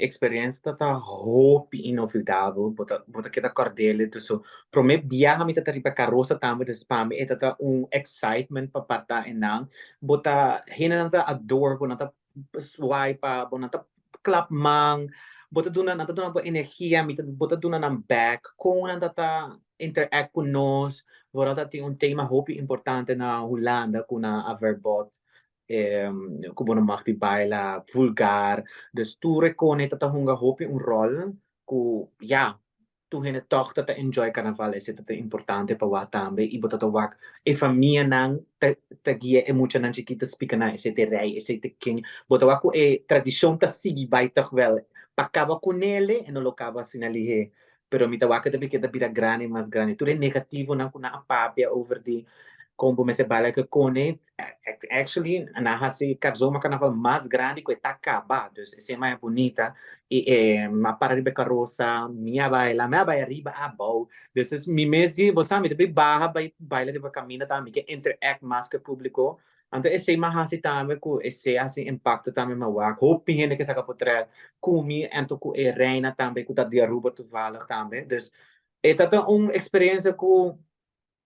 experiencia ta hopi inolvidabel, bo ta keda cordele. Dus prome biaha mi ta riba carosa tambe, dus pa mi e ta un excitement pa parta enan. Bo ta hende nan ta adore bo, nan ta swipe pa bo, nan ta klap man, bo ta duna, nan ta duna bo energia, mi ta bo ta duna nan back, con nan ta interact cu nos. Vooral dat tin un tema hopi importante na Hulanda cu nan a verbod cu bo no mag di baila vulgar. Dus tur e cone ta hunga hopi un rol cu, ja, tur hende toch ta enjoy carnaval. Esey ta importante pa wak tambe. Y bo ta wak e famianan ta guia e muchanan chikito, splica nan esey ta rey, esey ta ken. Bo ta wak cu e tradicion ta sigui bay toch wel. Pa caba cu nele e no lo caba asina lihe. Pero mi ta wak ta ta bira grandi, mas grandi. Tur e negativo nan cu nan a papia over di con bo mester baila cu cone, actually nan a hasi zomer carnaval mas grandi cu ta caba. Dus esey mas bunita. Y m'a para riba carosa, mi a baila, mi a baila riba abou. Dus is mi mes di, bo sabi, mi baha bay baila riba camina tambe, cu interact mas cu publico. Anto esey m'a hasi tambe cu esey hasi impacto tambe m'a wak. Hopi hende cu saca portret cu mi, anto cu e reina tambe, cu ta di Aruba toevallig tambe. Dus e ta un experiencia cu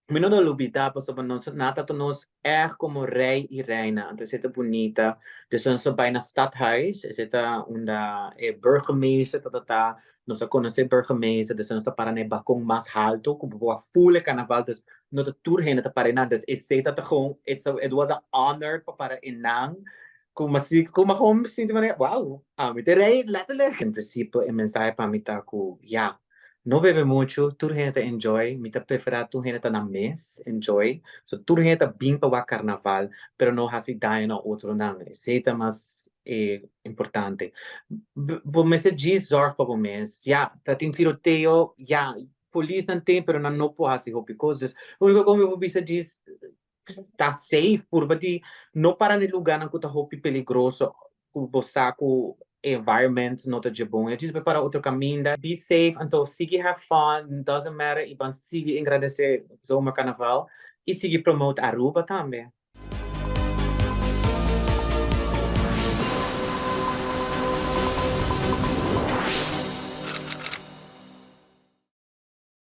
mi no ta lubida, pasobra nos nan ta nos echt como rey y reina. Anto esey ta bunita. Dus nos a bay na stadhuis, esey ta unda e burgemeester ta, nos a conoce burgemeester, dus nos ta para na e balkon mas halto, cu bo full e carnaval, dus no ta tur hende ta para einan. Dus esey ta gewoon, it was an honor pa para einan. Como asina, como gewoon mi sinti manera, wow, ami ta rey, letterlijk. En principio, e mensahe pa mi ta cu, ja, no bebe mucho, tur hende ta enjoy, mi ta prefera tur hende ta na mes, enjoy. So tur hende ta bin pa wak carnaval, pero no hasi daño na otronan. Esey ta mas importante. Bo mester djis zorg pa bo mes. Ja, ta tin tiroteo, ja, polis nan tin, pero nan no por hasi hopi cos. Dus, unico cu mi por bisa, djis ta safe, purba di no para na lugarnan cu ta hopi peligroso, cu bo sa cu environment no ta dje bon. Djis bay para otro caminda. Be safe, anto sigui have fun, doesn't matter, y ban sigui engrandece zomer carnaval y sigui promote Aruba tambe.